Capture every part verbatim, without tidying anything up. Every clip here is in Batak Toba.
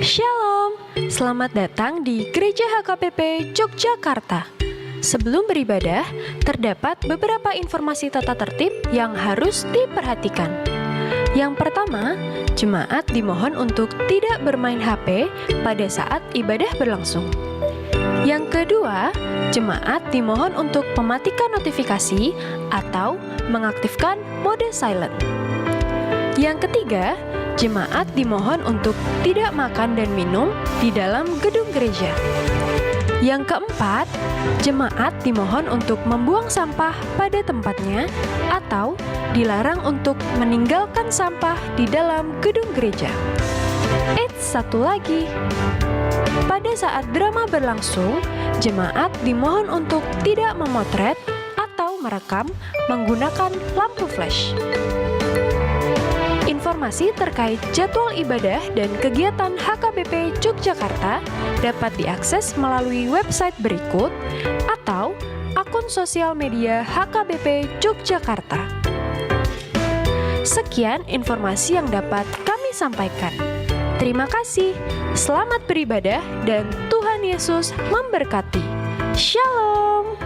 Shalom, selamat datang di Gereja H K B P Yogyakarta. Sebelum beribadah, terdapat beberapa informasi tata tertib yang harus diperhatikan. Yang pertama, jemaat dimohon untuk tidak bermain H P pada saat ibadah berlangsung. Yang kedua, jemaat dimohon untuk mematikan notifikasi atau mengaktifkan mode silent. Yang ketiga, jemaat dimohon untuk tidak makan dan minum di dalam gedung gereja. Yang keempat, jemaat dimohon untuk membuang sampah pada tempatnya atau dilarang untuk meninggalkan sampah di dalam gedung gereja. Eits, satu lagi. Pada saat drama berlangsung, jemaat dimohon untuk tidak memotret atau merekam menggunakan lampu flash. Informasi terkait jadwal ibadah dan kegiatan H K B P Yogyakarta dapat diakses melalui website berikut atau akun sosial media H K B P Yogyakarta. Sekian informasi yang dapat kami sampaikan. Terima kasih. Selamat beribadah dan Tuhan Yesus memberkati. Shalom.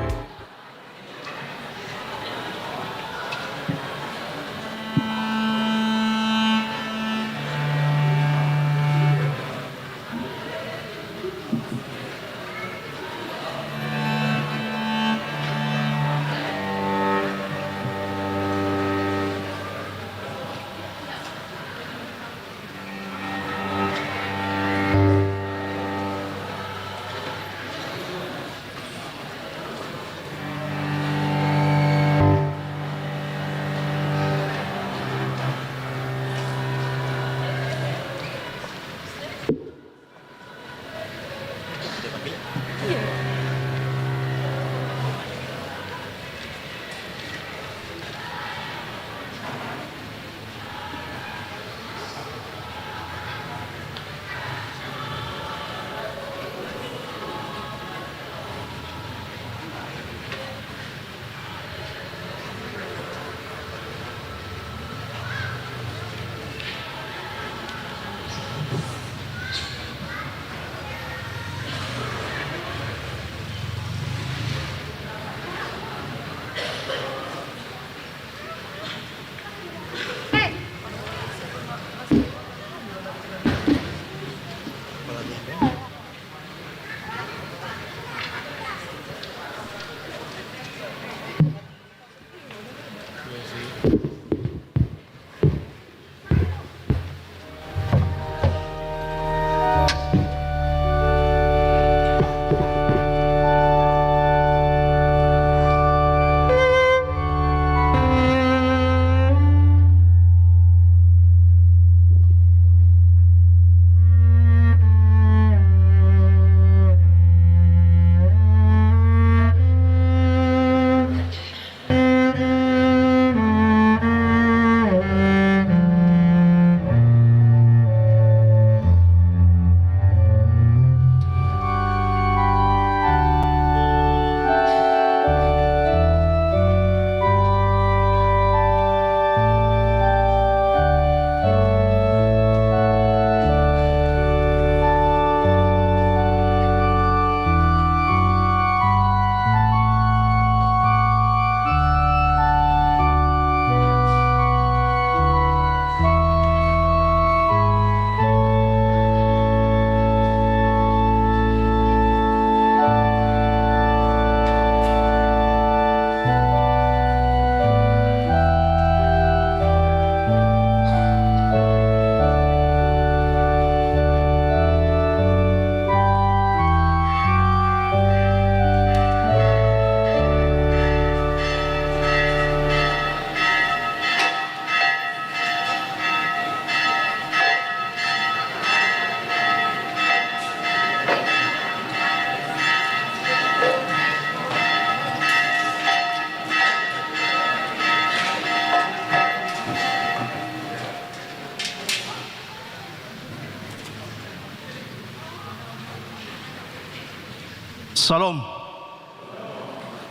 Shalom.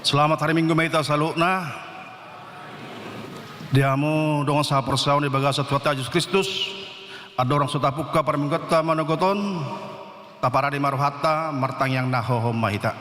Selamat hari Minggu ma hita saluhutna. Di hamu dongan sahaporseaon di bagasan Tuhanta Jesus Kristus. Andorang so tapungka parmingguonta manogot on, taparade ma rohanta, martangiang na hohom ma hita.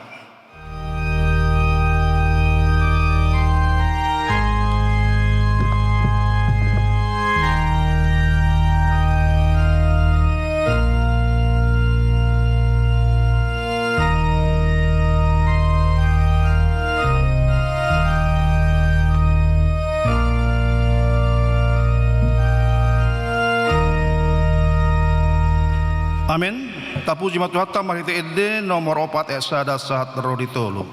Amen. Tapuji ma Tuhanta marhite ende nomor opat ayat sada sahat ro di tolu.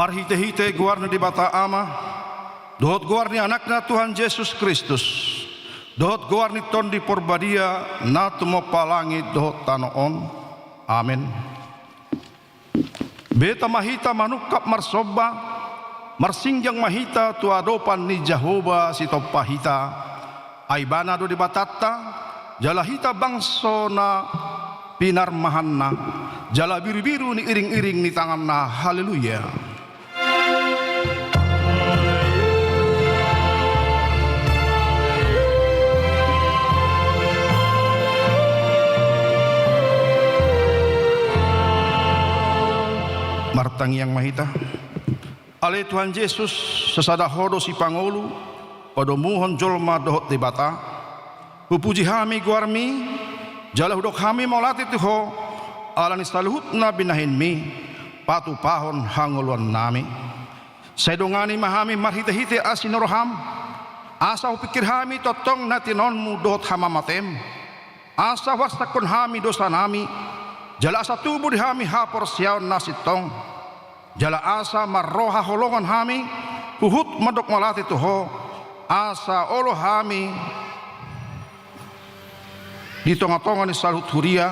Marhitehite goar ni Debata Ama, dohot goar ni Anakna Tuhan Jesus Kristus, dohot goar ni Tondi Porbadia na tumompa langit dohot tano on. Amen. Beta ma hita manungkap marsomba, marsinjang ma hita tu adopan ni Jahowa sitompa hita, ai Ibana do Debatanta, jala hita bangso na pinarmahanna, jala birubiru ni iringiring ni tanganna. Haleluya. Martangiang ma hita. Ale Tuhan Jesus, sasada Ho do sipangolu padomuhon jolma dohot Debata. Hupuji hami goarmi, jala hudok hami mauliate tu Ho, ala ni saluhut na binahenmi, patupahon hangoluannami. Sai dongani ma hami marhitehite asi ni roham, asa hupingkir hami tongtong na tinomu dohot hamamatem, asa huarsakhon hami dosanami, jala asa tubu di hami haporseaon na sintong. Jala asa marroha holongan hami, huhut mandok mauliate tu Ho, asa olo hami di tongatonga ni saluhut huria,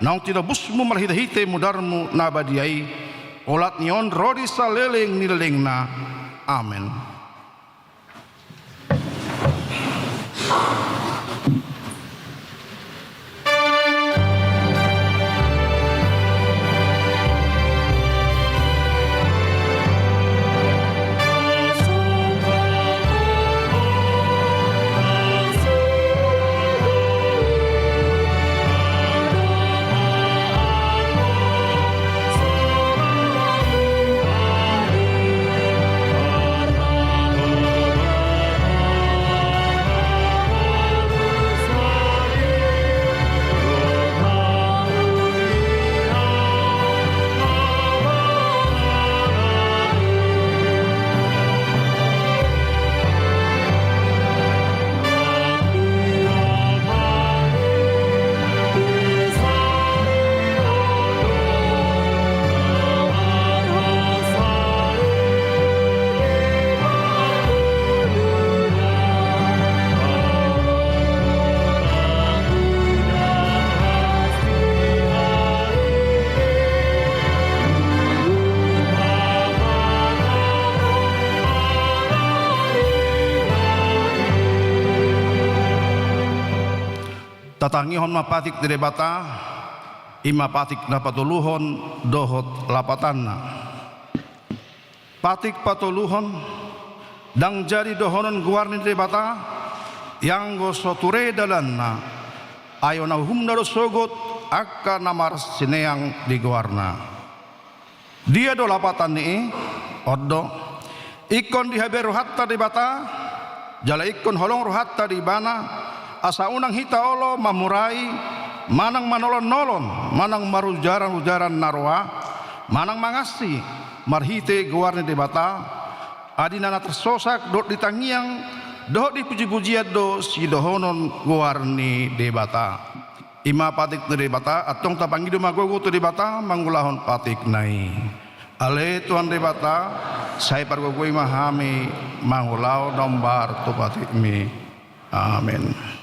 naung tinobusmu marhitehite mudarmu na badia i, olat ni on ro di saleleng ni lelengna. Amen. Tatangihon ma patik ni Debata, i ma patik na patoluhon dohot lapatanna. Patik patoluhon, ndang jadi dohonon goar ni Debata, ianggo so ture dalanna, ai na uhumna do sogot angka na marsineang di goarna. Dia do lapatan ni i? On do. Ingkon dihabari rohanta Debata, jala ingkon holong rohanta di Ibana, asa unang hita olo mamurai, manang manolon-nolon, manang marujaran-ujaran na roa, manang mangansi, marhite goar ni Debata, adi na tarsosak dohot di tangiang, dohot di puji-pujian do sidohonon goar ni Debata. I ma patik ni Debata, antong tapangido ma gogo tu Debata mangulahon patikna i. Ale Tuhan Debata, sai pargogoi ma hami mangulahon na hombar tu patikmi. Amen.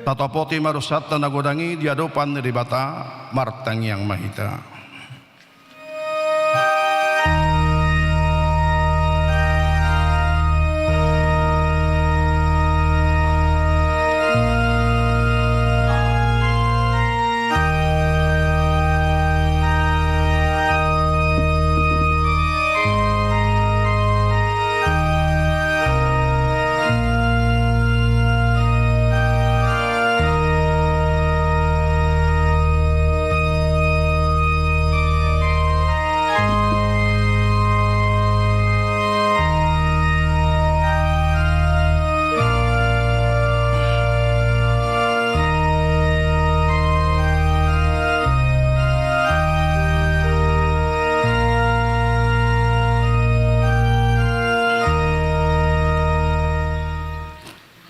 Tatopoti ma dosanta na godang i di adopan ni Debata, martangiang ma hita.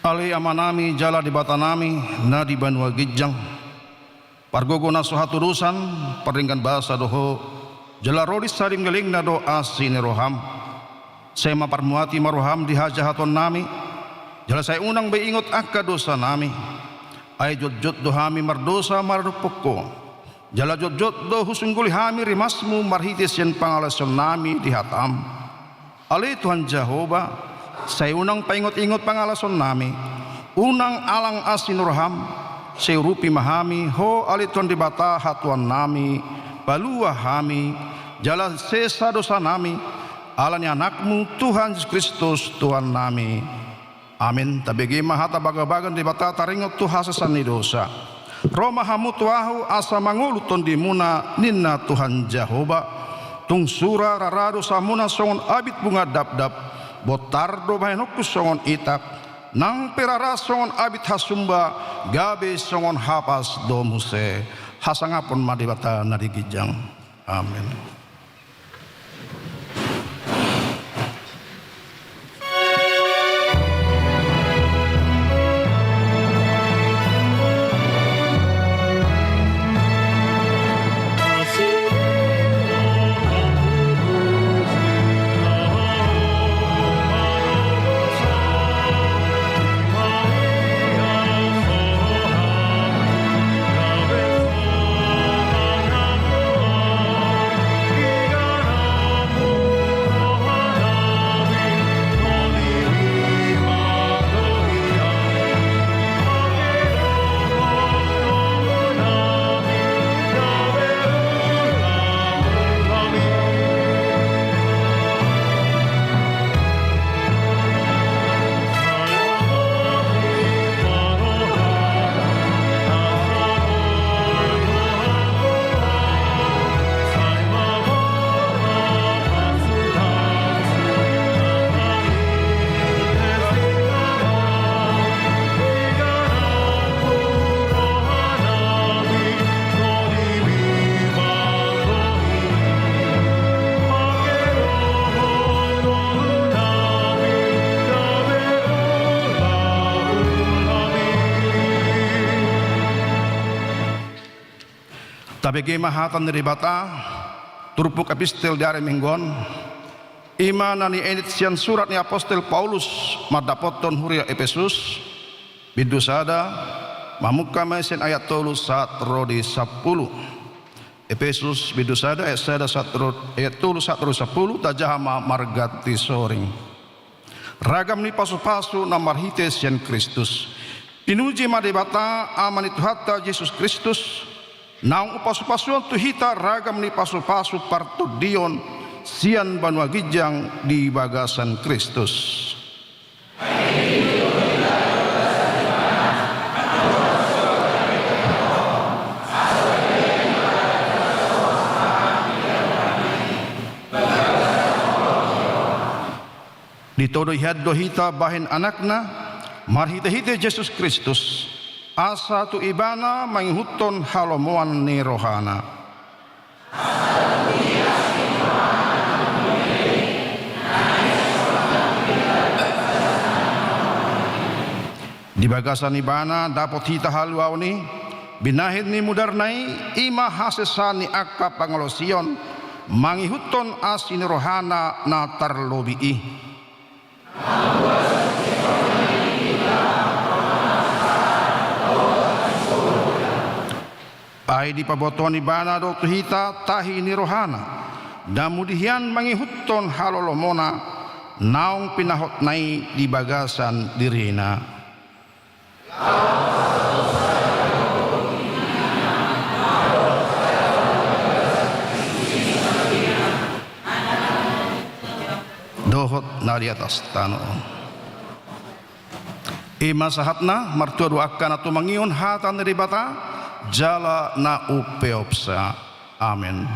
Ale Amanami jala Debatanami na di banua ginjang, pargogo na so hatudosan, pardenggan basa do Ho, jala ro di saleleng ni lelengna do asi ni roham. Sai ma parmuati ma roham di hajahatonnami, jala sai unang be ingot angka dosanami. Ai jotjot do hami mardosa maradophon Ho. Jala jotjot do husungguli hami rimasMu marhite sian pangalaosionnami di hataM. Ale Tuhan Jahowa, sai unang paingotingot pangalaosionnami, unang alang asi ni rohaM, sai urupi ma hami Ho ale Tuhan Debata hatuaonnami, palua hami, jala sesa dosanami, ala ni AnakMu Tuhan Jesus Kristus Tuhannami. Amen. Tabege ma hata bagabaga ni Debata taringot tu hasesaan ni dosa. Ro ma hamu tu Ahu asa mangolu tondimuna, ninna Tuhan Jahowa. Tung sura rara dosamuna songon abit bunga dapdap, bontar do bahenonku songon itak, nang pe rara songon abit hasumba, gabe songon hapas do muse. Hasangapon ma Debata na di ginjang. Amen. Tabege ma hata ni Debata, turpuk epistel di ari Minggu on, i ma na niedit sian surat ni apostel Paulus mandapothon huria Epesus, bindu sada, mamungka ma i sian ayat tolu sahat ro di sampulu. Epesus bindu sada ayat sada sahat ro, ayat tolu sahat ro di sampulu, tajaha ma marganti soring. Ragam ni pasupasu na marhite sian Kristus. Pinuji ma Debata, Ama ni Tuhanta Jesus Kristus, naung umpasupasuhon tu hita ragam ni pasupasu partondion sian banua ginjang di bagasan Kristus. Ditodo hian do hita bahen Anakna, marhitehite Jesus Kristus, asa tu Ibana mangihuthon halomoan ni rohaNa. Di bagasan Ibana dapot hita haluaon i, binahen ni mudarNa i, i ma hasesaan ni angka pangalaosion, mangihuthon asi ni rohaNa na tarlobi i. Ai dipabotohon Ibana do tu hita tahi ni rohaNa, na mudi hian mangihuthon halolomona, naung pinahotNa i di bagasan diriNa. Dohot na di atas tano on. I ma sahatna, martua do angka na tumangihon hata ni Debata, jala na umpeopsa. Amen.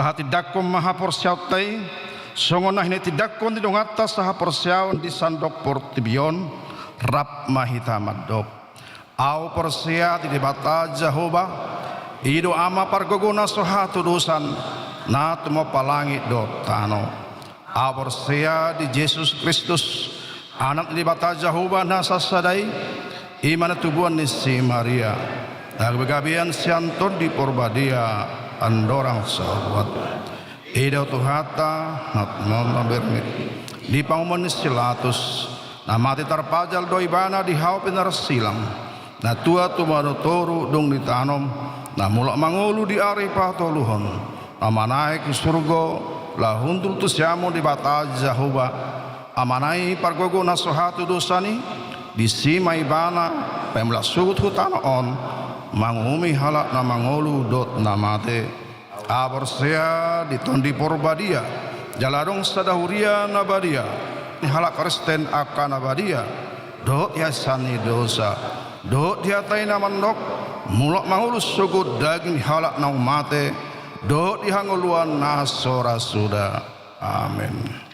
Hatindangkon ma haporseaonta i, songon na hinatindangkon ni donganta sahaporseaon di sandok portibi on, rap ma hita mandok. Ahu porsea di Debata Jahowa, i do Ama pargogo na so hatudosan, na tumompa langit dohot tano. Ahu porsea di Jesus Kristus, Anak ni Debata Jahowa na sasada i, i ma na tubuan ni si Maria, na gabegabean sian Tondi Porbadia, andorang sahat. I do Tuhanta, na tumompa berengit. Di panguhuman ni si Pilatus, na mate tarpajal do ibana di hau pinarsilang. Na tua tumua do toru dung ditanom, na mulak mangolu di ari patoluhon, na manaek tu surgo, laho hundul tu siamun Debata Jahowa, Amana i pargogo na so hatudosan i, disi ma ibana paimulak sogot tu tano on, manguhumi halak na mangolu dohot na mate. Ahu porsea di Tondi Porbadia, jala adong sada huria na badia, ni halak Kristen angka na badia, dohot di hasesaan ni dosa, dohot di hata i na mandok, mulak mangolu sogot daging ni halak naung mate, dohot di hangoluan na so ra suda. Amen.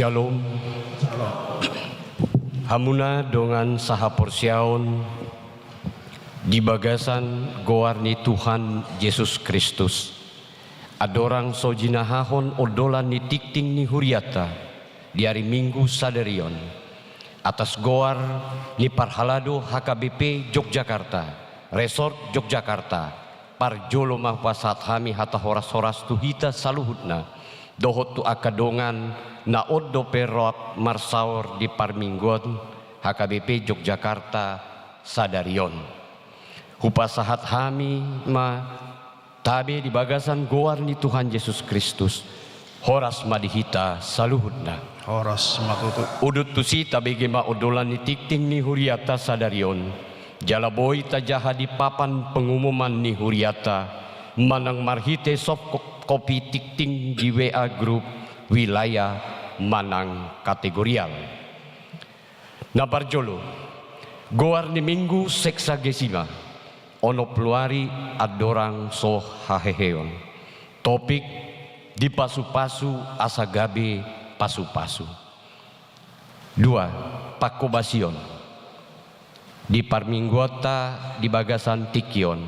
Shalom. Hamuna dongan sahaporseaon di bagasan goar ni Tuhan Jesus Kristus. Andorang so jinahahon ondolan ni tingting ni hurianta di ari Minggu sadari on, atas goar ni parhalado H K B P Yogyakarta, Resort Yogyakarta, parjolo ma hupasahat hami hata horas-horas tu hita saluhutna, dohot tu angka dongan na on dope rap marsaor di parmingguon H K B P Yogyakarta sadari on. Hupasahat hami ma tabe di bagasan goar ni Tuhan Jesus Kristus. Horas ma di hita saluhutna. Horas ma tutu. Udut tusi tabege ma ondolan ni tingting ni hurianta sadari on. Jala boi tajaha di papan pengumuman ni hurianta manang marhite soft co-, copy tingting di W A grup wilayah manang kategorial. Na parjolo, goar ni Minggu Sexagesima, onom pulu ari andorang so haheheon. Topik: dipasu-pasu asa gabe pasu-pasu. Dua, pangkobasion di parmingguonta di bagasan tingki on.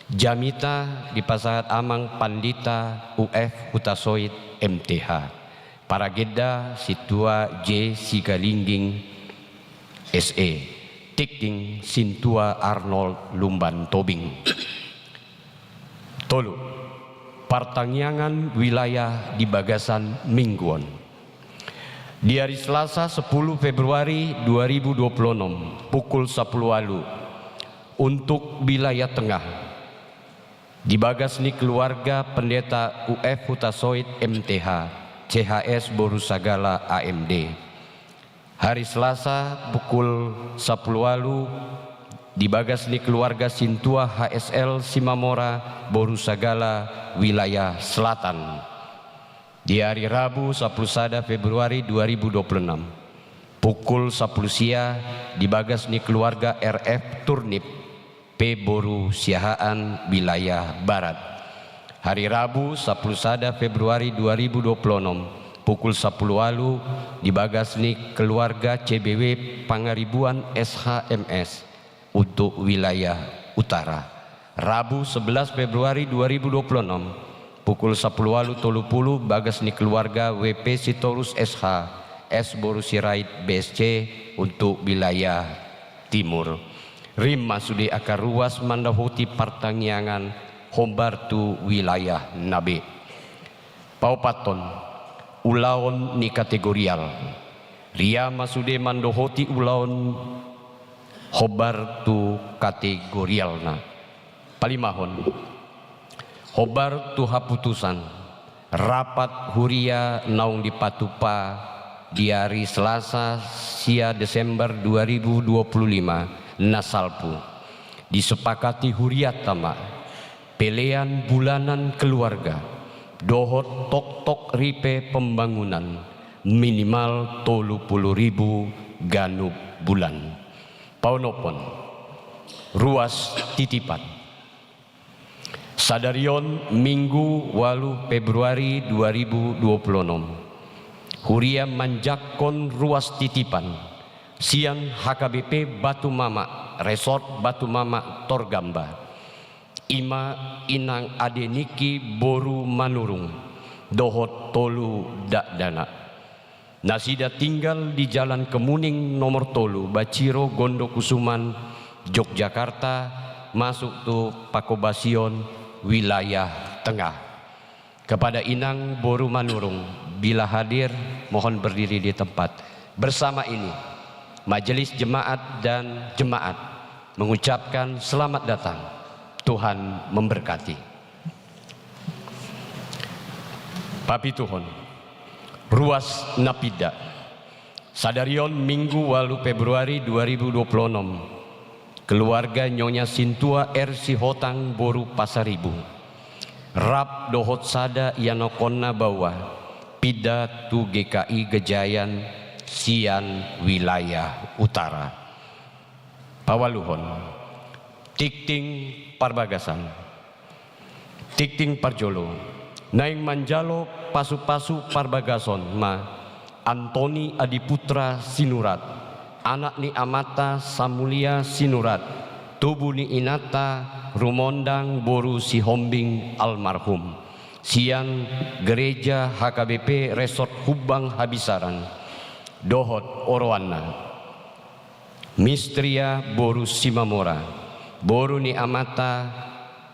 Jamita dipasahat Amang Pandita U F Hutasoit M T H. Paragenda Sintua J Sigalingging S E. Tingting Sintua Arnold Lumban Tobing. Tolu, partangiangan wilayah di bagasan minggu on. Di ari Selasa, sepuluh Februari dua ribu dua puluh enam, pukul sapuluh ualu, untuk wilayah tengah, di bagas ni keluarga Pendeta U F Hutasoit M T H, C H S Boru Sagala A M D. Hari Selasa pukul sapuluh ualu di bagas ni keluarga Sintua H S L Simamora Boru Sagala, wilayah Selatan. Di ari Rabu, sapuluh sada Februari dua ribu dua puluh enam, pukul sapuluh sia, di bagas ni keluarga R F Turnip, P Boru Siahaan, wilayah Barat. Hari Rabu, sapuluh sada Februari dua ribu dua puluh enam, pukul sapuluh ualu, di bagas ni keluarga C B W Pangaribuan S H M S, untuk wilayah Utara. Rabu, sebelas Februari dua ribu dua puluh enam, pukul sapuluh ualu tolu pulu, bagas ni keluarga W P Sitorus S H, S Boru Sirait B S C, untuk wilayah Timur. Rim ma sude angka ruas mandohoti partangiangan hombar tu wilayah na be. Paopathon, ulaon ni kategorial. Rim ma sude mandohoti ulaon hombar tu kategorialna. Palimahon, hombar tu haputusan rapat huria naung dipatupa di ari Selasa, sia Desember dua ribu dua puluh lima, na salpu. Disepakati hurianta ma pelean bulanan keluarga dohot toktok ripe pembangunan minimal tolu pulu ribu ganup bulan. Paonomhon, ruas titipan. Sadari on Minggu ualu Februari dua ribu dua puluh enam, huria manjangkon ruas titipan sian H K B P Batu Mamak, Resort Batu Mamak Torgamba. I ma inang ade ningki Boru Manurung dohot tolu dakdanak. Nasida tinggal di Jalan Kemuning nomor tolu, Baciro, Gondokusuman, Yogyakarta, masuk tu pangkobasion wilayah tengah. Kepada Inang Boru Manurung, bila hadir, mohon berdiri di tempat. Bersama ini, majelis jemaat dan jemaat mengucapkan selamat datang. Tuhan memberkati. Papituhon, ruas na pinda. Sadari on Minggu ualu Februari dua ribu dua puluh enam, keluarga Nyonya Sintua R Sihotang Boru Pasaribu rap dohot sada ianakhonna baoa pinda tu G K I Gejayan sian wilayah Utara. Paualuhon, tingting parbagasan. Tingting parjolo, naeng manjalo pasu-pasu parbagason ma Antoni Adiputra Sinurat, anak ni amanta Samulia Sinurat, tubu ni inanta Rumondang boru Sihombing almarhum, sian Gereja H K B P Resort Humbang Habisaran, dohot oroanna. Mistria boru Simamora, boru ni amanta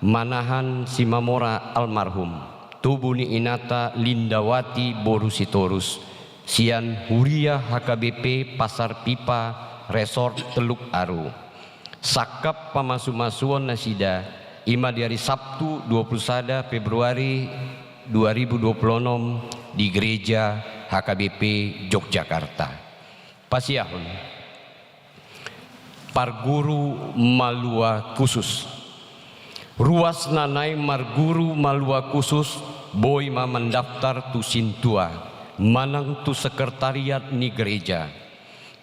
Manahan Simamora almarhum, tubu ni inanta Lindawati boru Sitorus, sian Huria H K B P Pasar Pipa Resort Teluk Aru. Sangkap pamasumasuon nasida, i ma di ari Sabtu dua puluh sada Februari dua ribu dua puluh enam di Gereja H K B P Yogyakarta. Pasiahon. Parguru malua khusus. Ruas na naeng marguru malua khusus boi ma mandaftar tu sintua manang tu sekretariat ni gereja.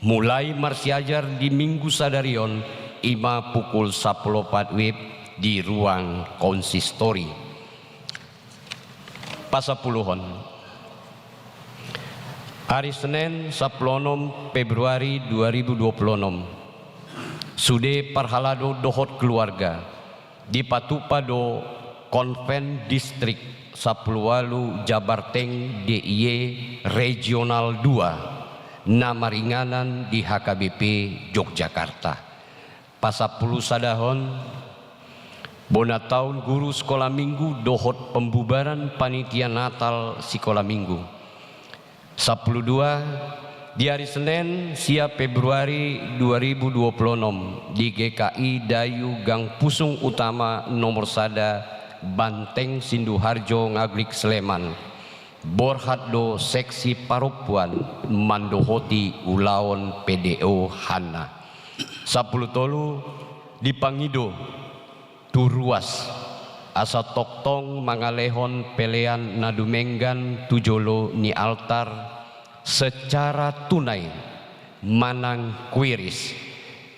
Mulai marsiajar di minggu sadari on, i ma pukul sampulu opat wib di ruang konsistori. Pasampuluhon. Ari Senen sampulu onom Februari dua ribu dua puluh onom. Sude parhalado dohot keluarga, dipatupa do Konven Distrik sampulu ualu Jabarteng D I E Regional dua na maringanan di H K B P Yogyakarta. Pasampulu sadahon, bona taon guru sikola minggu dohot pembubaran panitia Natal sikola minggu. Sampulu dua, di ari Senen sia Februari dua ribu dua puluh onom di G K I Dayu Gang Pusung Utama nomor sada Banteng Sinduharjo Ngaglik Sleman. Borhat do seksi parompuan mandohoti ulaon P D O Hanna. Sampulu tolu, dipangido tu ruas asa tongtong mangalehon pelean na dumenggan tu jolo ni altar secara tunai manang kuiris,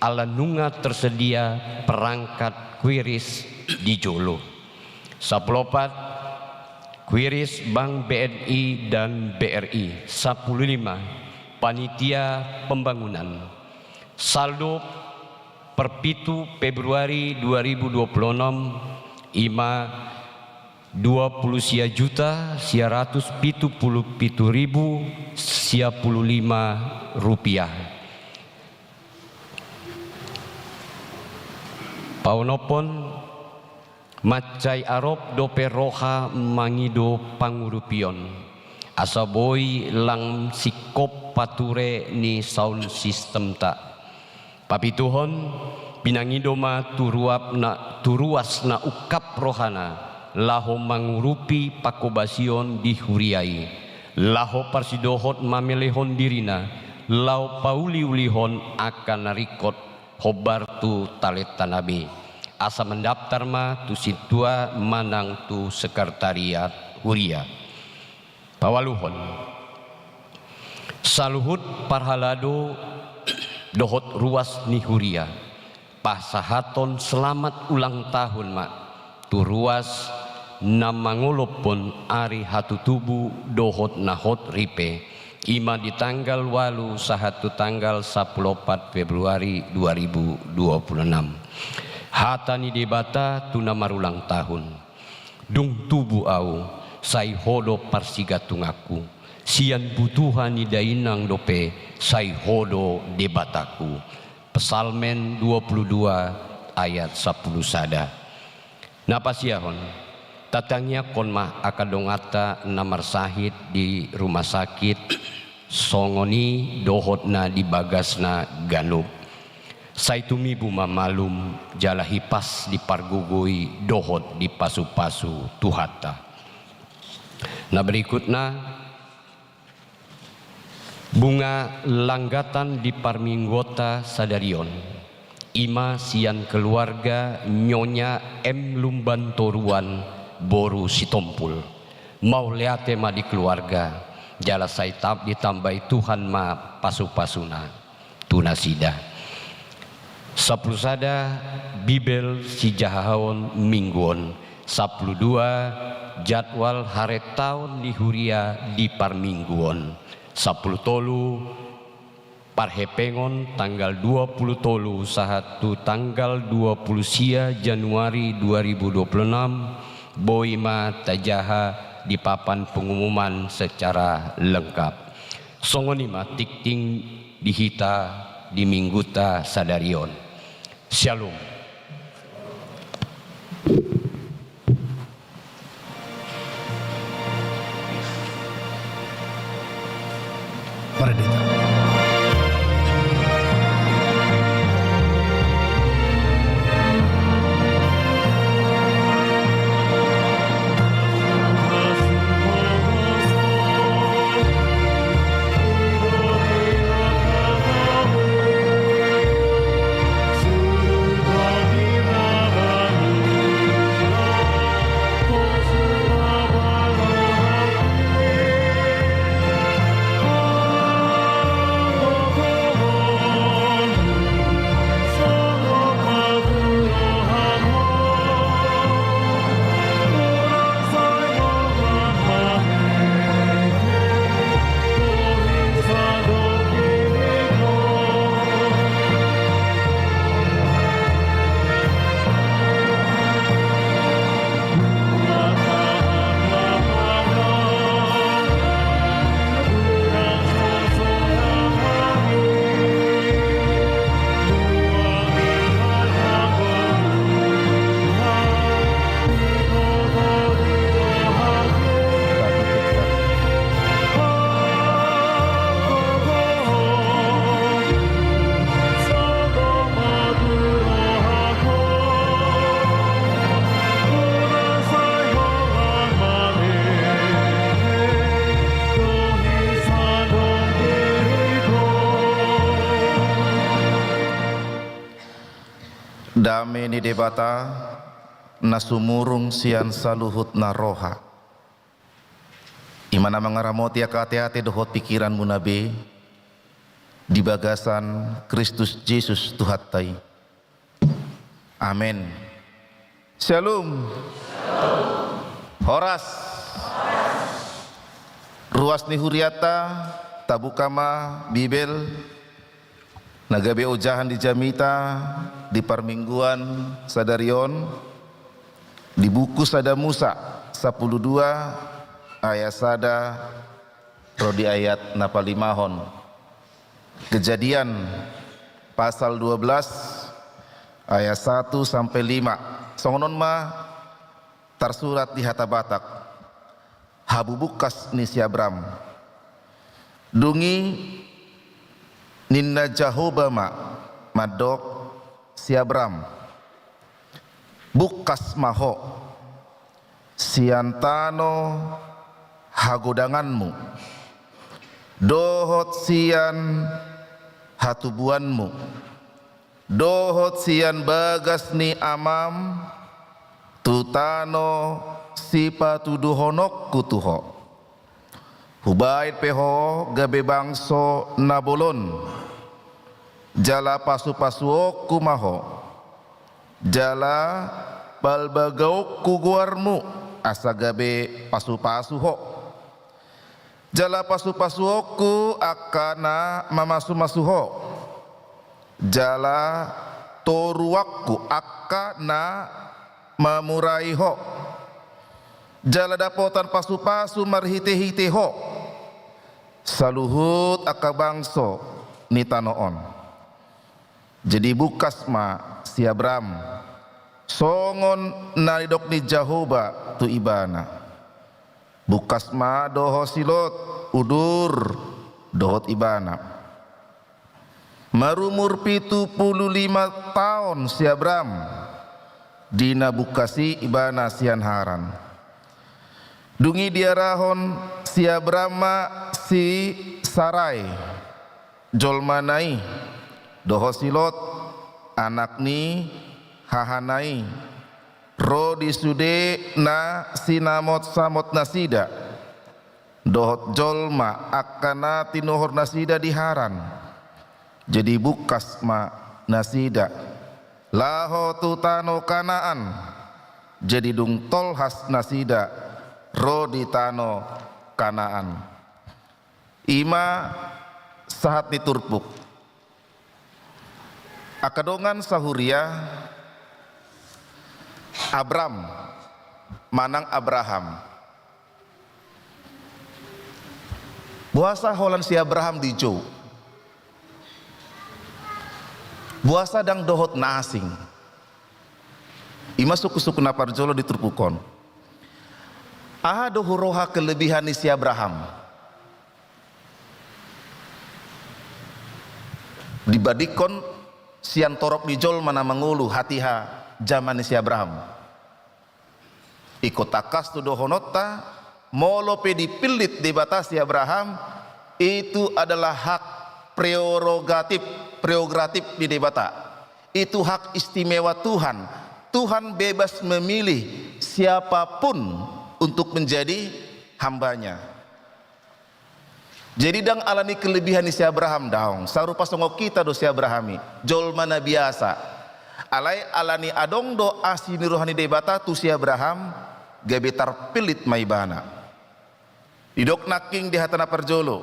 ala nunga tersedia perangkat kuiris di jolo. Sampulu opat, kuiris Bank B N I dan B R I. Sampulu lima, panitia pembangunan. Saldo per pitu Februari dua ribu dua puluh enam, i ma dua puluh sia juta sia ratus pitu puluh pitu ribu sia puluh lima rupiah. Paonomhon, mansai arop dope roha mangido pangurupion, asa boi lang singkop pature ni sound system-ta. Papituhon, pinangido ma tu ruap na, tu ruas na ungkap rohana, laho mangurupi panghobasion di huria i, laho parsidohot mamelehon dirina, laho pauliulihon angka na ringkot hombar tu talentana be, asa mandaftar ma tu sintua manang tu sekretariat huria. Paualuhon. Saluhut parhalado dohot ruas ni huria, pasahathon selamat ulang tahun ma tu ruas na mangolophon ari hatutubu dohot na hot ripe, i ma di tanggal ualu sahat tu tanggal sampulu opat Februari dua ribu dua puluh enam. Hata ni Debata tu na marulang tahun. Dung tubu ahu, sai Ho do parsigantunganku. Sian butuha ni dainang dope, sai Ho do Debatangku. Psalmen dua puluh dua ayat sampulu sada. Na pasiahon, tatangiangkon ma angka donganta na marsahit di rumah sakit, songon i dohot na di bagasna ganup. Sai tumibu ma malum jala hipas dipargogoi dohot dipasupasu Tuhanta. Na berikutna, bunga langgatan di parmingguonta sadari on, i ma sian keluarga Nyonya M Lumbantoruan boru Sitompul. Mauliate ma di keluarga, jala sai tam-, ditambai Tuhan ma pasupasuna tu nasida. Sampulu sada, Bibel sijahaon minggu on. Sampulu dua, jadwal harentaon ni huria di parminggu on. Sampulu tolu, parhepengon tanggal dua pulu tolu sahat tu tanggal dua pulu sia Januari dua ribu dua pulu enam, boi ma tajaha di papan pengumuman secara lengkap. Songon i ma tingting di hita di mingguta sadari on. Syalom. Para deta. Dame ni Debata, na sumurung sian saluhut na roha, i ma na mangaramoti angka ateate dohot pingkiranmuna be di bagasan Kristus Jesus Tuhanta i. Amen. Syalom. Horas. Ruas ni hurianta, tabuka ma Bibel na gabe ojahan di jamita di parmingguan sadari on, di buku Sada Musa, sampulu dua, ayat sada ro di ayat na palimahon. Kejadian pasal dua belas ayat satu sampe lima. Songon on ma tarsurat di hata Batak. Habubungkas ni si Abram. Dung i ninna Jahowa ma mandok, si Abram, bungkas ma ho sian tano hagodanganmu, dohot sian hatubuanmu, dohot sian bagas ni amam, tu tano sipatuduhononku tu ho. Hubaen pe ho gabe bangso na bolon, jala pasupasuonku ma ho, jala palbagaonku goarmu, asa gabe pasupasu ho. Jala pasupasuonku angka na mamasumasu ho, jala toruanku angka na mamurai ho, jala dapotan pasupasu marhitehite ho saluhut angka bangso ni tano on. Jadi bungkas ma si Abram, songon na nidok ni Jahowa tu ibana. Bungkas ma dohot si Lot, udur, dohot ibana. Marumur pitu pulu lima taon si Abram, di na bungkas i ibana sian Haran. Dung i diarahon si Abram ma si Sarai, jolmana i, dohot si Lot, anak ni hahana i, ro di sude na sinamotsamot nasida, dohot jolma angka na tinuhor nasida di Haran. Jadi bungkas ma nasida laho tu tano Kanaan. Jadi dung tolhas nasida ro di tano Kanaan. I ma sahat ni turpuk. Angka dongan sahuria, Abram manang Abraham. Boasa holan si Abraham dijou? Boasa ndang dohot na asing? I ma suku-suku na parjolo di turpuk on. Aha do huroha kelebihan ni si Abraham? Dibandingkon sian torop ni jolma na mangolu hatiha jaman ni si Abraham. Ingkon tangkas tu dohononta, molo pe dipillit Debata si Abraham, itu adalah hak prerogatif, prerogatif di Debata. Itu hak istimewa Tuhan. Tuhan bebas memilih siapapun untuk menjadi hambanya. Jadi ndang alani kelebihan ni si Abraham daong, sarupa songon hita do si Abraham i, jolma na biasa. Alai alani adong do asi ni roha ni Debata tu si Abraham, gabe tarpillit ma ibana. Didok nangkin di hata na parjolo,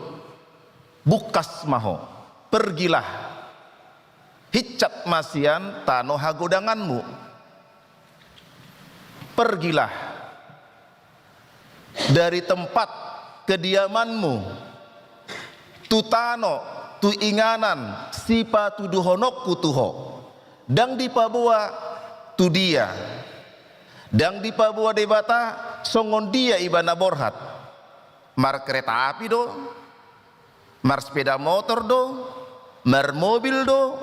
bungkas ma ho, pergilah, hinsat ma sian tano hagodanganmu. Pergilah dari tempat kediamanmu, tu tano, tu inganan sipatuduhononku tu ho. Ndang dipaboa tu dia. Ndang dipaboa Debata songon dia ibana borhat. Markereta api do, marsepeda motor do, marmobil do,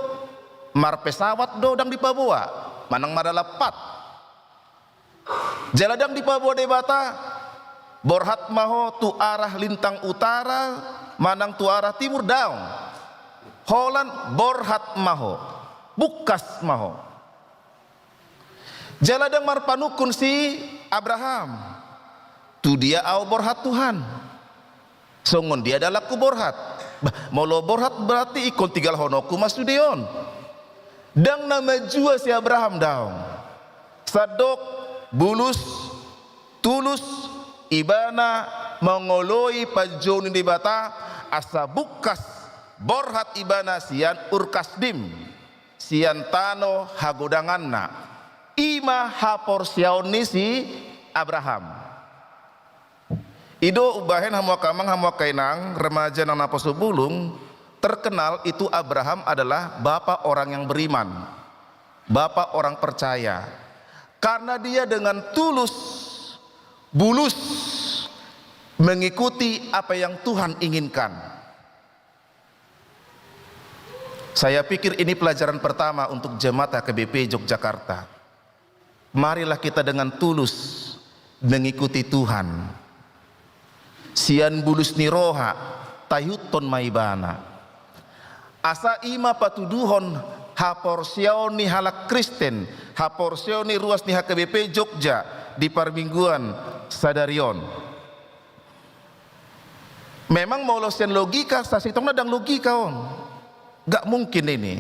marpesawat do, ndang dipaboa, manang madalan pat. Jala ndang dipaboa Debata, borhat ma ho tu arah lintang utara, manang tu arah timur, daong. Holan borhat ma ho, bungkas ma ho. Jala ndang marpanungkun si Abraham, tu dia ahu borhat Tuhan? Songon dia dalanku borhat? Bah, molo borhat berarti ingkon tinggalhononku ma sude on. Ndang na manjua si Abraham daong. Sandok bulus, tulus ibana mangoloi panjou ni Debata, asa bungkas borhat ibana sian Ur Kasdim, sian tano hagodanganna. I ma haporseaon ni si Abraham. I do umbahen hamu angka amang, hamu angka inang, remaja nang naposobulung, terkenal itu Abraham adalah bapa orang yang beriman, bapa orang percaya. Karena dia dengan tulus, bulus mengikuti apa yang Tuhan inginkan. Saya pikir ini pelajaran pertama untuk jemaat H K B P Yogyakarta. Marilah kita dengan tulus mengikuti Tuhan. Sian bulus ni roha, taihuthon ma Ibana. Asa i ma patuduhon haporseaon ni halak Kristen, haporseaon ni ruas ni H K B P Jogja di parmingguan sadari on. Memang molo sian logika, sasintongna ndang logika on. Gak mungkin ini.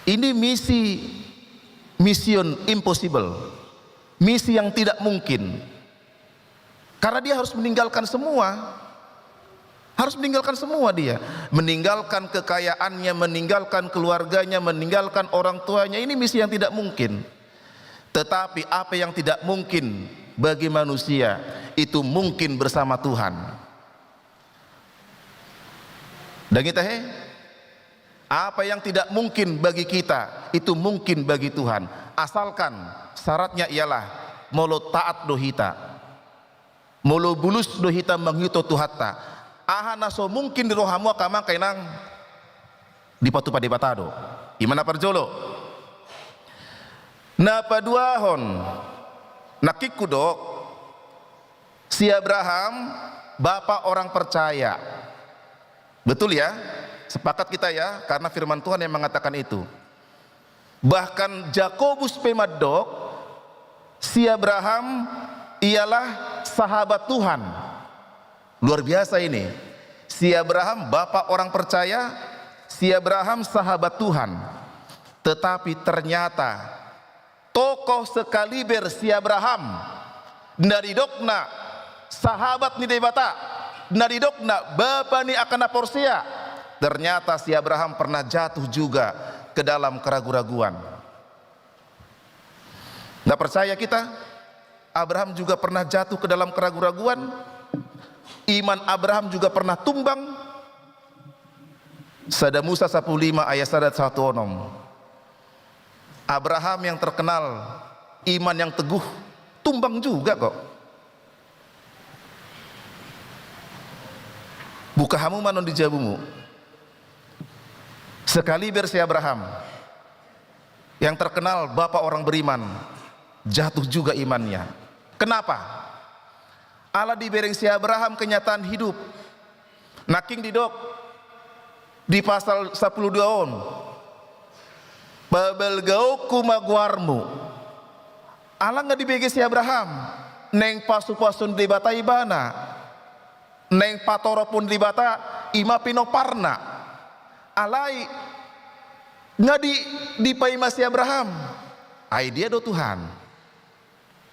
Ini misi, mission impossible. Misi yang tidak mungkin. Karena dia harus meninggalkan semua. Harus meninggalkan semua dia. Meninggalkan kekayaannya, meninggalkan keluarganya, meninggalkan orang tuanya. Ini misi yang tidak mungkin. Tetapi apa yang tidak mungkin bagi manusia, itu mungkin bersama Tuhan. Ndang i tahe? Apa yang tidak mungkin bagi kita, itu mungkin bagi Tuhan. Asalkan syaratnya ialah molo taat do hita. Molo bulus do hita mangihuthon Tuhanta. Aha na so mungkin di rohamu angka amang angka inang, dipatupa Debata do. I ma na parjolo. Na paduahon, nangkin hudok, si Abraham bapa orang percaya. Betul ya? Sepakat kita ya, karena firman Tuhan yang mengatakan itu. Bahkan Jakobus pe mandok, si Abraham ialah sahabat Tuhan. Luar biasa ini. Si Abraham bapa orang percaya, si Abraham sahabat Tuhan. Tetapi ternyata tokoh sekaliber si Abraham, na didokna sahabat ni Debata, na didokna bapa ni angka na porsea. Ternyata si Abraham pernah jatuh juga ke dalam keragu-raguan. Nggak percaya kita? Abraham juga pernah jatuh ke dalam keragu-raguan. Iman Abraham juga pernah tumbang. Sada Musa sampulu lima ayat sada sahat onom. Abraham yang terkenal iman yang teguh, tumbang juga kok. Buka hamu ma annon di jabumu. Sekaliber si Abraham yang terkenal bapa orang beriman, jatuh juga imannya. Kenapa? Ala dibereng si Abraham kenyataan hidup. Nangkin didok di pasal sampulu dua on, pabalgaonku ma goarmu. Ala nga dibege si Abraham, naeng pasu-pasu ni Debata ibana, naeng patorop ni Debata ima pinomparna. Alai nga di, dipaima si Abraham, ai dia do Tuhan.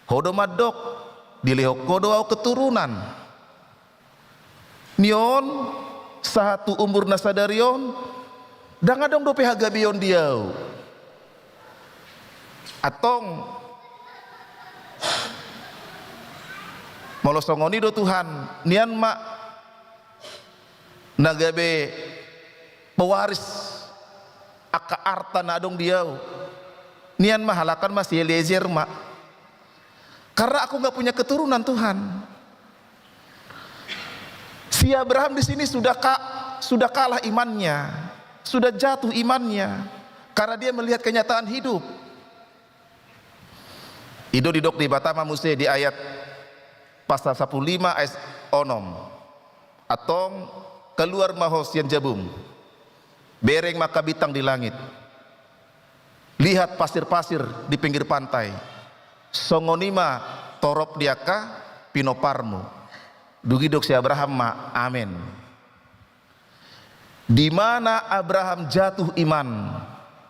Ho do mandok, dilehon ho do ahu keturunan. Ni on, sahat tu umur na sadari on, ndang adong dope hagabeon di ahu. Antong, molo songon i do Tuhan, nian ma na gabe pewaris angka arta na adong di ahu. Nian ma, halak an ma si Eliezer ma. Karena aku nggak punya keturunan, Tuhan. Si Abraham di sini sudah ka-, sudah kalah imannya, sudah jatuh imannya, karena dia melihat kenyataan hidup. I do didok Debata ma muse di ayat pasal sampulu lima ayat onom. Antong, keluar ma ho sian jabum. Bereng ma angka bintang di langit. Lihat pasir-pasir di pinggir pantai. Songon i ma torop ni angka pinomparmu. Dung i didok si Abraham ma, amen. Di mana Abraham jatuh iman,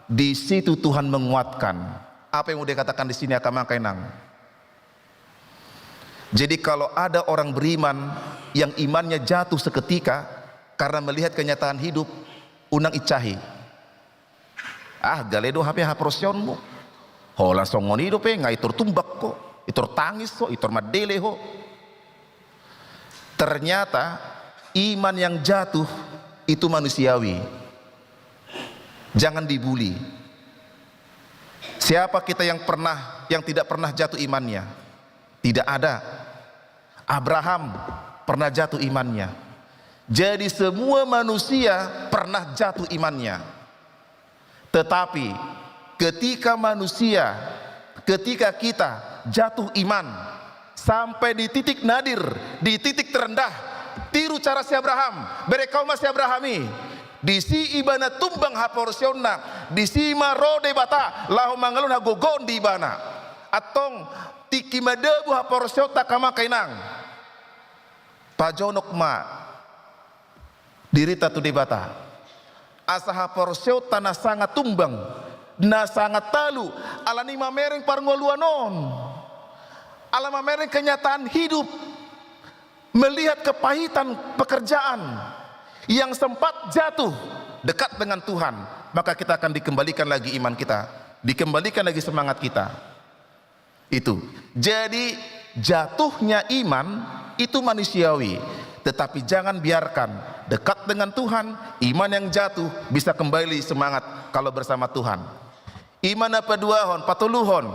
di situ Tuhan menguatkan. Apa yang mau dikatakan di sini, angka amang, angka inang? Jadi, kalau ada orang beriman yang imannya jatuh seketika karena melihat kenyataan hidup, unang incahi. Ah, gale do hape haporseaonmu. Holan songon i dope, nga i tor tumbang ho, i tor tangis ho, i tor mandele ho. Ternyata iman yang jatuh itu manusiawi. Jangan dibuli. Siapa kita yang pernah, yang tidak pernah jatuh imannya? Tidak ada. Abraham pernah jatuh imannya. Jadi, semua manusia pernah jatuh imannya. Tetapi ketika manusia, ketika kita jatuh iman sampai di titik nadir, di titik terendah, tiru cara si Abraham, bereng hamu ma si Abraham i. Disi ibana tumbang haporseaonna, disi ma ro Debata laho mangalehon hagogoon di ibana. Antong, tingki madabu haporseaonta, angka amang, angka inang, pajonok ma dirinta tu Debata. Asa haporseaonta na sanga tumbang, na sanga talu, ala ni mamereng parngoluan on. Ala mamereng kenyataan hidup, melihat kepahitan pekerjaan, yang sempat jatuh dekat dengan Tuhan, maka kita akan dikembalikan lagi iman kita, dikembalikan lagi semangat kita. Itu. Jadi, jatuhnya iman itu manusiawi. Tetapi jangan biarkan, dekat dengan Tuhan, iman yang jatuh bisa kembali semangat kalau bersama Tuhan. I ma na paduahon, patoluhon.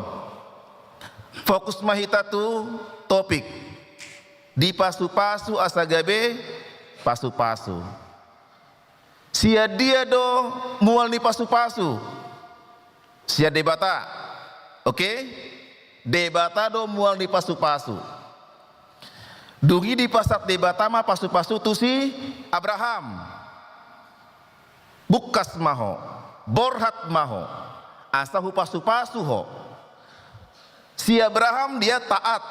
Fokus ma hita tu topik. Dipasu-pasu asa gabe pasu-pasu. Sian dia do mual ni pasu-pasu? Sian Debata. Oke? Debata do mual ni pasu-pasu. Dung i dipasahat Debata ma pasu-pasu tu si Abraham. Bungkas ma ho, borhat ma ho, asa hupasu-pasu ho. Si Abraham dia taat,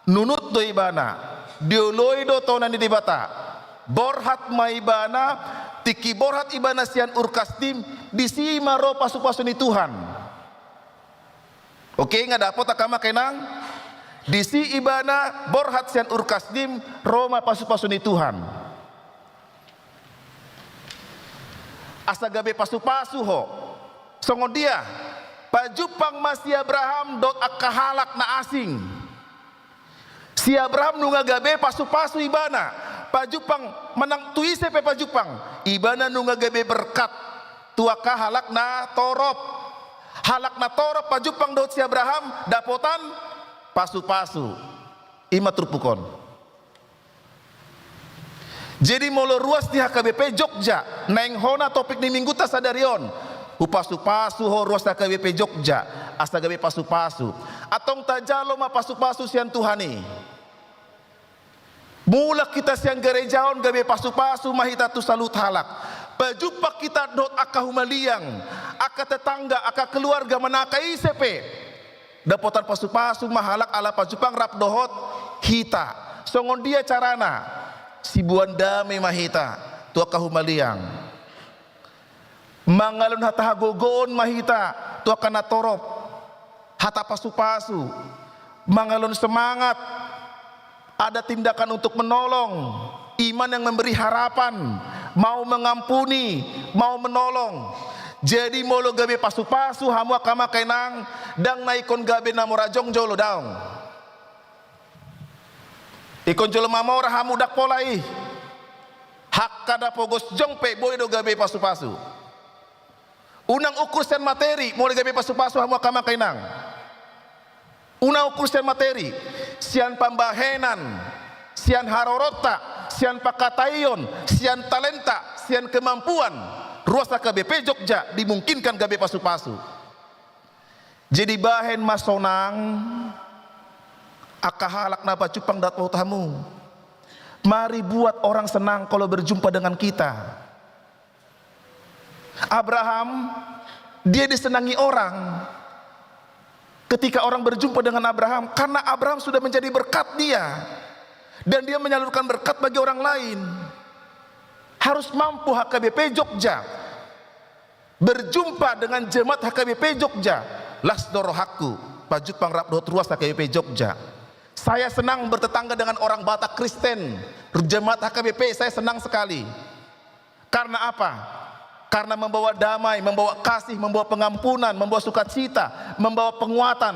nunut do ibana, dioloi do tona ni Debata. Borhat ma ibana, tingki borhat ibana sian Ur Kasdim, disi ma ro pasu-pasu ni Tuhan. Oke, nga dapot, angka amang, angka inang? Disi ibana borhat sian Ur Kasdim, ro ma pasupasu ni Tuhan. Asa gabe pasupasu ho. Songon dia? Pajumpang ma si Abraham dohot angka halak na asing. Si Abraham nunga gabe pasupasu ibana. Pajumpang manang tu ise pe pajumpang, ibana nunga gabe berkat tu angka halak na torop. Halak na torop pajumpang dohot si Abraham, dapotan pasupasu. I ma turpuk on. Jadi molo ruas ni H K B P Jogja, naeng hona topik ni mingguta sadari on, hupasupasu ho ruas H K B P Jogja, asa gabe pasupasu. Antong tajalo ma pasupasu sian Tuhan i. Mulak hita sian gareja on gabe pasupasu ma hita tu saluhut halak. Pajumpang hita dohot angka humaliang, angka tetangga, angka keluarga, manang angka ise pe. Dapotan pasupasu ma halak ala pajumpang rap dohot hita. Songon dia carana? Siboan dame ma hita tu angka humaliang. Mangalehon hata hagogoon ma hita tu angka na torop. Hata pasupasu. Mangalehon semangat. Ada tindakan untuk menolong. Iman yang memberi harapan, mau mengampuni, mau menolong. Jadi molo gabe pasupasu hamu angka amang, angka inang, ndang na ingkon gabe na mora jongjong, olo, daong. Ingkon jolma mora hamu, ndang pola i. Angka na pogos jongjong pe boi do gabe pasupasu. Unang ukur sian materi molo gabe pasupasu hamu angka amang, angka inang. Unang ukur sian materi, sian pambahenan, sian haroronta, sian pangkataion, sian talenta, sian kemampuan. Ruas H K B P Jogja dimungkinkan gabe pasupasu. Jadi bahen ma sonang angka halak na pajumpang dohot hamu. Mari buat orang senang kalau berjumpa dengan kita. Abraham, dia disenangi orang ketika orang berjumpa dengan Abraham, karena Abraham sudah menjadi berkat dia, dan dia menyalurkan berkat bagi orang lain. Harus mampu H K B P Jogja berjumpa dengan jemaat H K B P Jogja. Las do rohangku pajumpang rap dohot ruas H K B P Jogja. Saya senang bertetangga dengan orang Batak Kristen, jemaat H K B P, saya senang sekali. Karena apa? Karena membawa damai, membawa kasih, membawa pengampunan, membawa sukacita, membawa penguatan.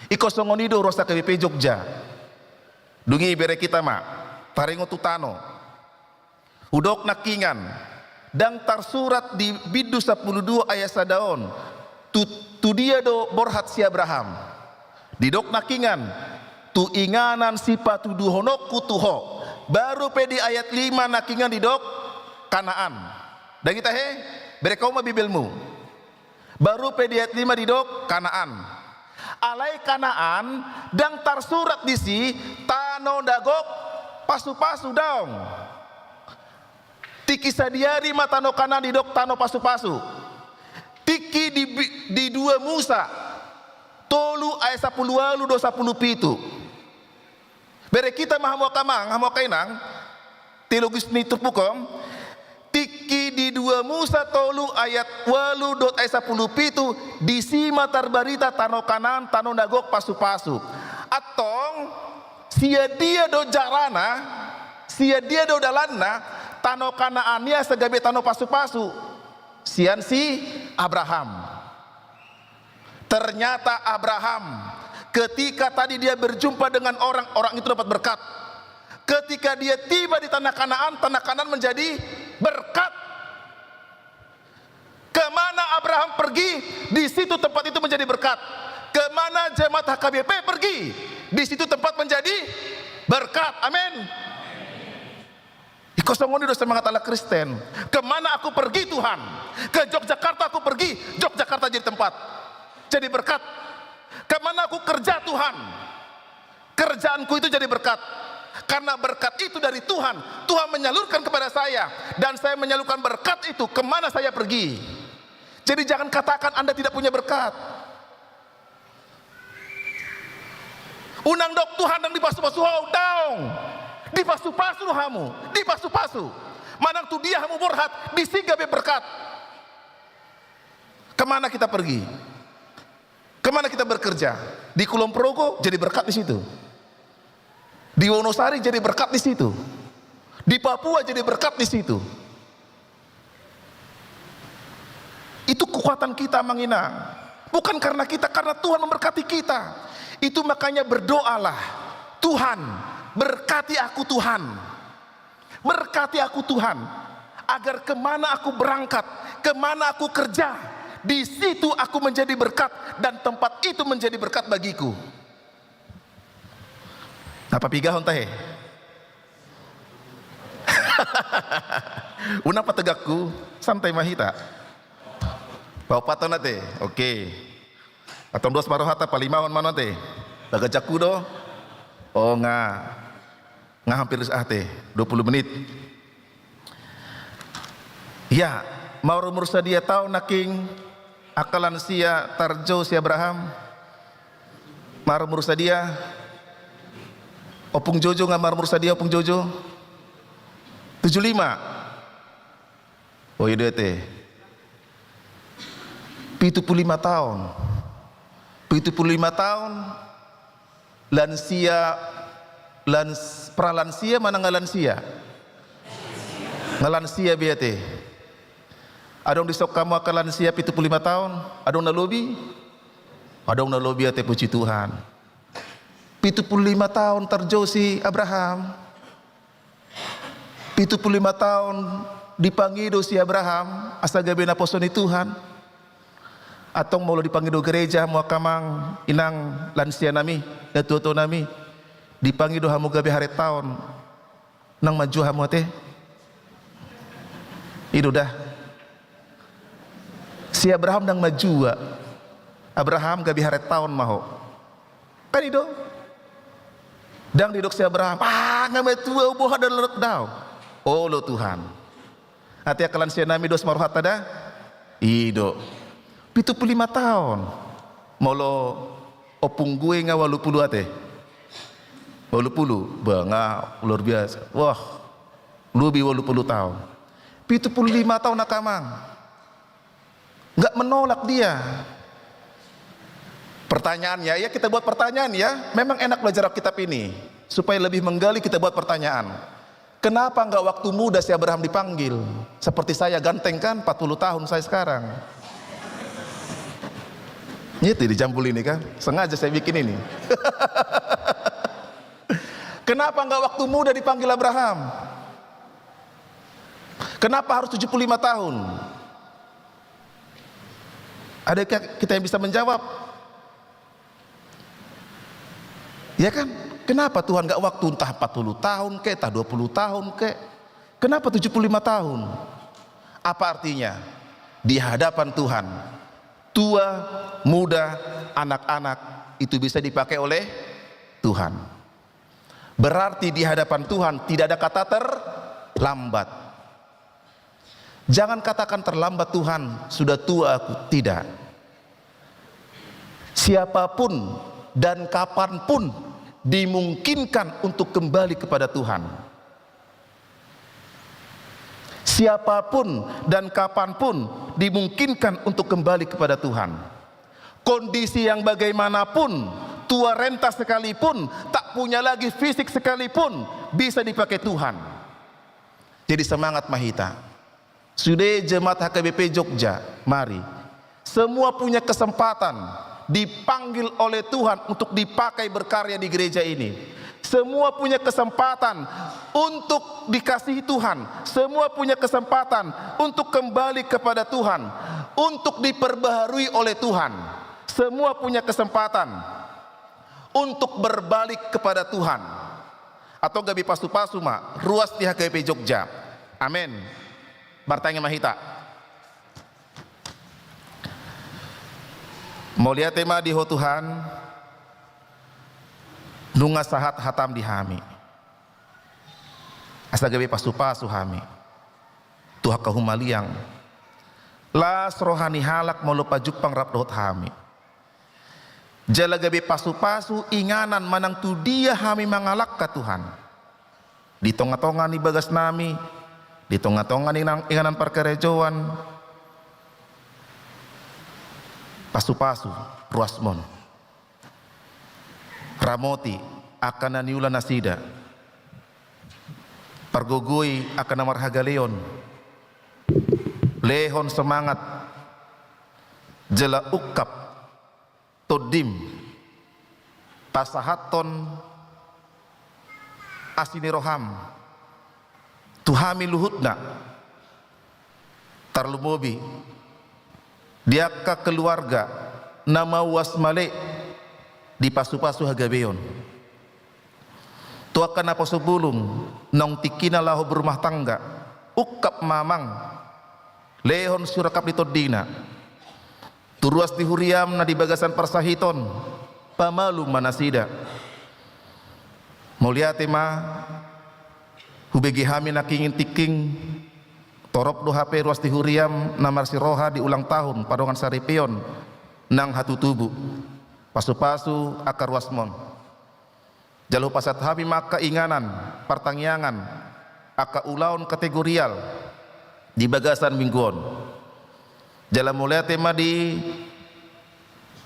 Ingkon songon i do ruas H K B P Jogja. Dung i bere hita ma taringot tu tano. Hudok nangkiningan, ndang tarsurat di Bindu sampulu dua ayat sada on, tu, tu dia do borhat si Abraham. Didok nangkiningan, tu inganan sipatuduhononku tu ho. Baru pe di ayat lima nangkiningan didok Kanaan. Ndang i tahe, bere ho ma Bibelmu. Baru pe di ayat lima didok Kanaan. Alai Kanaan ndang tarsurat disi tano na gok pasupasu, daong. Tingki sadihari ma tano Kanaan didok tano pasupasu. Tingki di, di dua Musa tolu ayat sampulu ualu dohot sampulu pitu. Bere hita ma hamu angka amang, hamu angka inang, teologi ni turpuk on. Tingki di dua Musa tolu ayat ualu dohot ayat sampulu pitu, disi ma tarbarita tano Kanaan, tano na gok pasupasu. Antong, sian dia do jarana, sian dia do dalanna, tano Kanaan i asa gabe tano pasupasu? Sian si Abraham. Ternyata Abraham, ketika tadi dia berjumpa dengan orang, orang itu dapat berkat. Ketika dia tiba di tanah Kanaan, tanah Kanaan menjadi berkat. Kemana Abraham pergi, di situ tempat itu menjadi berkat. Kemana jemaat H K B P pergi, di situ tempat menjadi berkat. Amin. Ingkon songon i do semangat halak Kristen. Kemana aku pergi, Tuhan? Ke Yogyakarta aku pergi, Yogyakarta jadi tempat, jadi berkat. Kemana aku kerja, Tuhan? Kerjaanku itu jadi berkat. Karena berkat itu dari Tuhan. Tuhan menyalurkan kepada saya. Dan saya menyalurkan berkat itu kemana saya pergi. Jadi jangan katakan Anda tidak punya berkat. Unang dok Tuhan ndang dipasupasu ho, daong. Dipasupasu do hamu, dipasupasu. Manang tu dia hamu borhat, disi gabe berkat. Kemana kita pergi? Kemana kita bekerja? Di Kulon Progo jadi berkat di situ. Di Wonosari jadi berkat di situ. Di Papua jadi berkat di situ. Itu kekuatan kita, Amang Inang. Bukan karena kita, karena Tuhan memberkati kita. Itu makanya berdoalah, "Tuhan, berkati aku, Tuhan. Berkati aku, Tuhan, agar kemana aku berangkat, kemana aku kerja, di situ aku menjadi berkat, dan tempat itu menjadi berkat bagiku." Na papigahon tahe. Unang pategakku, santai ma hita. Paopathon ate, oke. Antong dos ma rohanta, palimahon ma on ate. Bagas jakku do. O nga, nga hampir ate, dua puluh menit. Ia, marumur sadia taon nangkin angka lansia tarjou si Abraham? Marumur sadia? Ompung Jojo nga marumur sadia, Ompung Jojo? Tujuh lima. O, i do ate. Pitu pulu lima taon. Pitu pulu lima taon. Lansia, lans-, pralansia manang nga lansia? Nga lansia be ate. Adong dison hamu angka lansia pitu pulu lima taon? Adong na lobi? Adong na lobi ate, puji Tuhan. Pitu pulu lima taon tarjou si Abraham. Pitu pulu lima taon dipangido si Abraham asa gabe naposo ni Tuhan. Antong molo dipangido gereja hamu angka amang inang, lansia nami, natuatua nami, dipangido hamu gabe haretaon, ndang manjua hamu ate? I do da. Si Abraham ndang manjua. Abraham, gabe haretaon ma ho. Kan i do? Ndang didok si Abraham, "Ah, nga matua, boha do, olo do au." Olo Tuhan. Ate angka lansia nami, dos ma rohanta da? I do. Pitu pulu lima taon. Molo ompung gue nga ualu pulu ate. Ualu pulu. Bah, nga luar biasa. Wah, lobi ualu pulu taon. Pitu pulu lima taon angka amang. Nggak menolak dia. Pertanyaannya, ya, kita buat pertanyaan, ya. Memang enak belajar Alkitab ini. Supaya lebih menggali, kita buat pertanyaan. Kenapa nggak waktu muda si Abraham dipanggil? Seperti saya ganteng, kan, empat puluh tahun saya sekarang. Ini tuh di Jambul ini, kan. Sengaja saya bikin ini. Kenapa nggak waktu muda dipanggil Abraham? Kenapa harus tujuh puluh lima tahun? Adakah kita yang bisa menjawab? Ya kan? Kenapa Tuhan nggak waktu, entah empat puluh tahun kek, entah dua puluh tahun kek? Kenapa tujuh puluh lima tahun? Apa artinya? Di hadapan Tuhan, tua, muda, anak-anak, itu bisa dipakai oleh Tuhan. Berarti di hadapan Tuhan tidak ada kata terlambat. Jangan katakan, "Terlambat, Tuhan, sudah tua aku." Tidak. Siapapun dan kapanpun dimungkinkan untuk kembali kepada Tuhan. Siapapun dan kapanpun dimungkinkan untuk kembali kepada Tuhan. Kondisi yang bagaimanapun, tua renta sekalipun, tak punya lagi fisik sekalipun, bisa dipakai Tuhan. Jadi semangat ma hita. Sude jemaat H K B P Jogja, mari. Semua punya kesempatan dipanggil oleh Tuhan untuk dipakai berkarya di gereja ini. Semua punya kesempatan untuk dikasihi Tuhan. Semua punya kesempatan untuk kembali kepada Tuhan, untuk diperbaharui oleh Tuhan. Semua punya kesempatan untuk berbalik kepada Tuhan. Antong gabe pasupasu ma ruas ni H K B P Jogja. Amen. Martangiang ma hita. Mauliate ma di Ho Tuhan, nunga sahat hataM di hami, asa gabe pasupasu hami tu angka humaliang. Las roha ni halak molo pajumpang rap dohot hami. Jala gabe pasupasu inganan manang tu dia hami mangalangka, Tuhan. Di tongatonga ni bagasnami, di tongatonga ni nang-, inganan parkarejoan, Pasupasu ruasmon. Ramoti angka na niula nasida. Pargogoi angka na marhagaleon. Lehon semangat jala ungkap tondim pasahathon asi ni roham tu hami luhutna, tarlumobi di angka keluarga na mauas male di pasupasu hagabeon. Tu angka naposo bulung naung tingkina laho berumah tangga, ungkap ma amang, lehon sirongkap ni tondina tu ruas ni huriam na di bagasan parsahiton, pamalum ma nasida. Mauliate ma hubege hami nangkin tingki, torop do hape ruas ni huriam na marsiroha di ulang tahun pardongan saripeon nang hatutubu. Pasupasu angka ruasmon. Jala hupasahat hami ma angka inganan, partangiangan, angka ulaon kategorial di bagasan minggu on. Jala mauliate ma di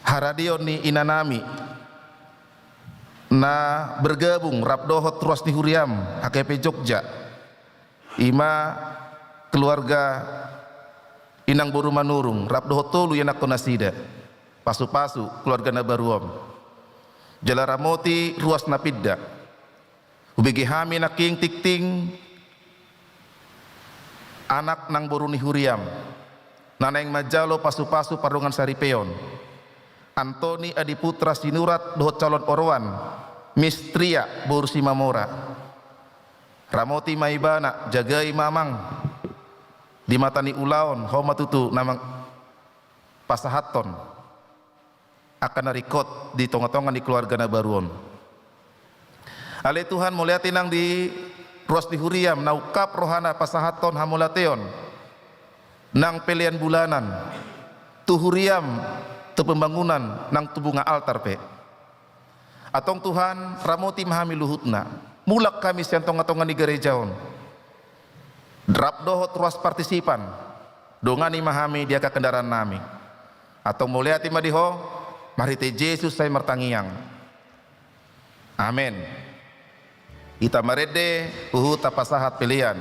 haradeon ni inanami na bergabung rap dohot ruas ni huriam H K P Jogja. I ma keluarga Inang boru Manurung, rap dohot tolu ianakhon nasida. Pasupasu keluarga na baru on. Jala ramoti ruas na pinda. Hubege hami nangkin tingki anak nang boru ni huriam na naeng manjalo pasupasu pardongan saripeon. Antoni Adiputra Sinurat dohot calon oroan, Mistria boru Simamora. Ramoti ma ibana, jagai ma amang. Di mata ni ulaon, ho ma tutu na mang-, pasahathon angka na ringkot di tonga-tonga ni keluarga na baru on. Ale Tuhan, mauliate nang di ruas ni huriam na ungkap rohana pasahathon hamauliateon nang pelean bulanan tu huriam, tu pembangunan nang tu bunga altar pe. Antong Tuhan, ramoti ma hami luhutna. Mulak hami sian tonga-tonga ni gareja on. Rap dohot ruas partisipan. Dongani ma hami di angka kendaraan nami. Antong mauliate ma di Ho, marhite Jesus sai martangiang. Amen. Hita marende, huhut tapasahat pelean.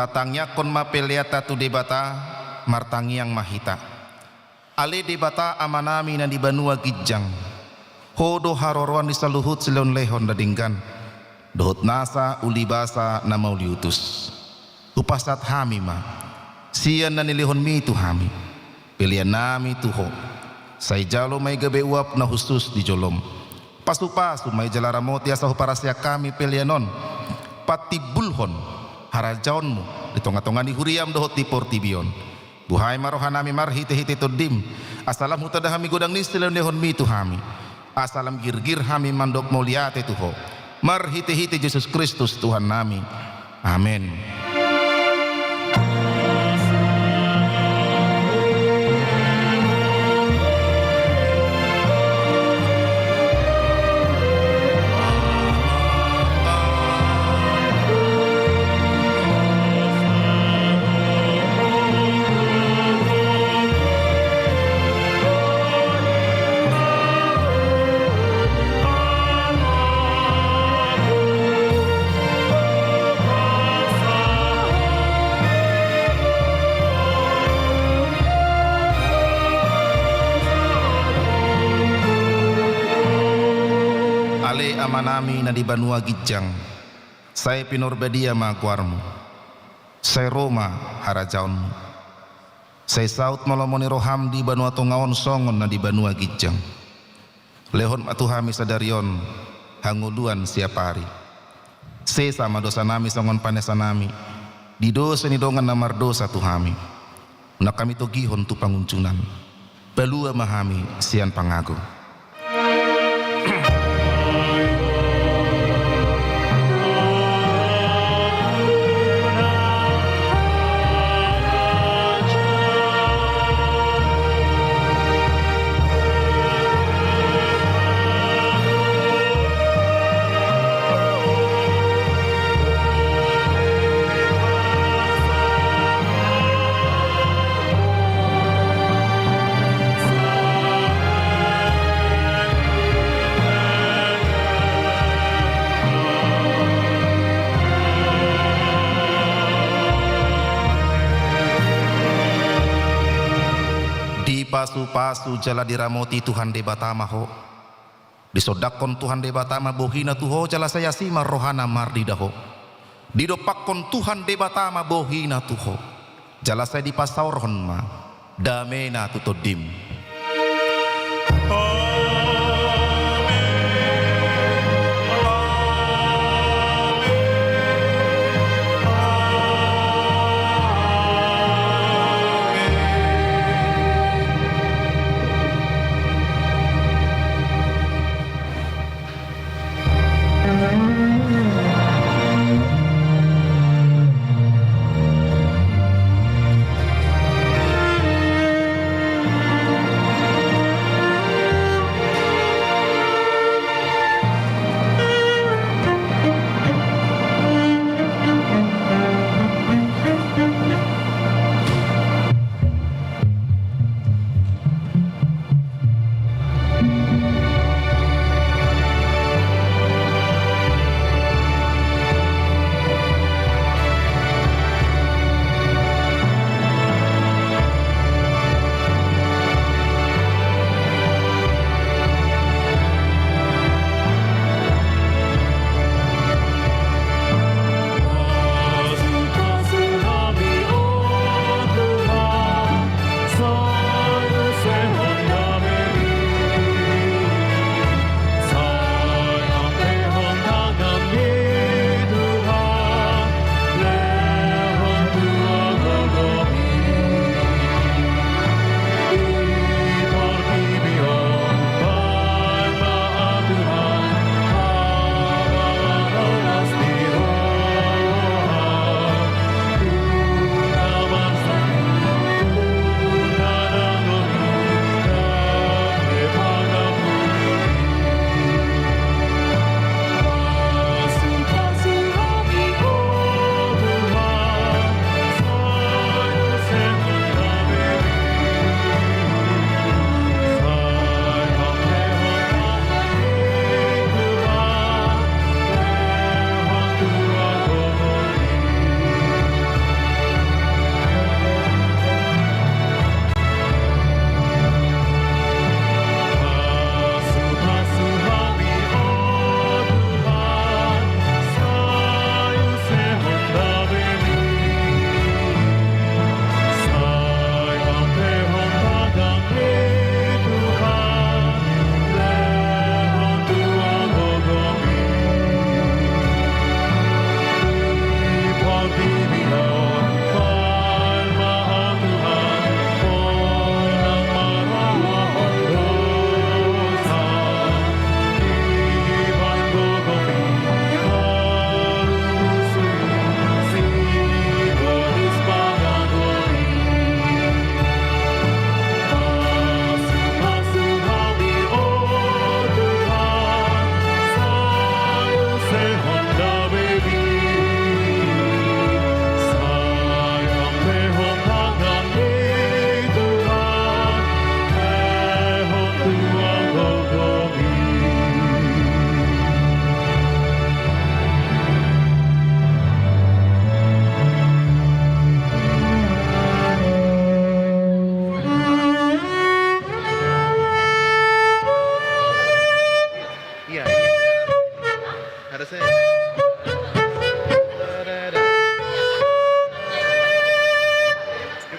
Tangiangkon ma peleanta tu Debata. Martangiang ma hita. Ale Debata Amanami na di banua ginjang, Ho do haroroan ni saluhut silehonlehon na denggan dohot nasa ulibasa na mauliutus. Hupasahat hami ma sian na nilehonMi tu hami peleanNami tu Ho. Sai jalo ma i gabe uap na hushus di joloM. Pasupasu ma i jala ramoti asa huparaseang hami pelean on patimbulhon harajaonMu di tongatonga ni huriaM dohot di portibi on. Buhai ma rohanami marhitehite TondiM, asa lam hutanda hami godang ni silehonlehonMi tu hami, asa lam girgir hami mandok mauliate tu Ho. Marhitehite Jesus Kristus Tuhannami. Amen. Ale Amanami na di banua ginjang, sai pinarbadia ma goarMu. Sai ro ma harajaonMu. Sai saut ma lomo ni rohaM di banua tonga on songon na di banua ginjang. Lehon ma tu hami sadari on hangoluan siapari. Sesa ma dosanami songon panesanami di dosa ni dongan na mardosa tu hami. Unang hami togihon tu pangunjunan. Palua ma hami sian pangago. Dipasupasu jala diramoti Tuhan Debata ma ho. Disondangkon Tuhan Debata ma bohiNa tu ho jala sai asi ma rohaNa marnida ho. Didompakkon Tuhan Debata ma bohiNa tu ho jala sai dipasaorhon ma dameNa tu tondim.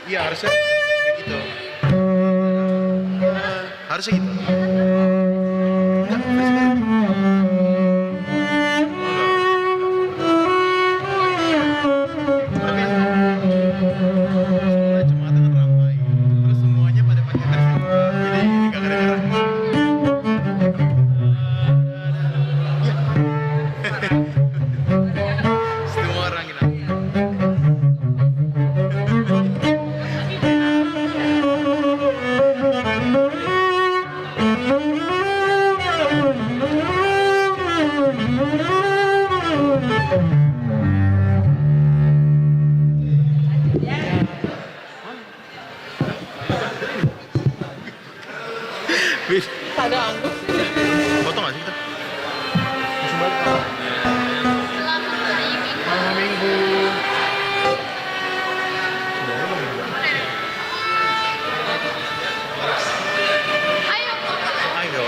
Iya, harusnya kayak gitu. Harusnya gitu. Enggak, harusnya gitu. Tapi semuanya jemaat kan ramai. Terus semuanya pada pakai versi gua. Jadi ini gak kedengeran. Iya. Semua orang kita. Wis. Ada anggur. Potong nggak sih kita? Langsung balik, Pak. Selamat hari Minggu. Hari Minggu. Ayo. Ayo.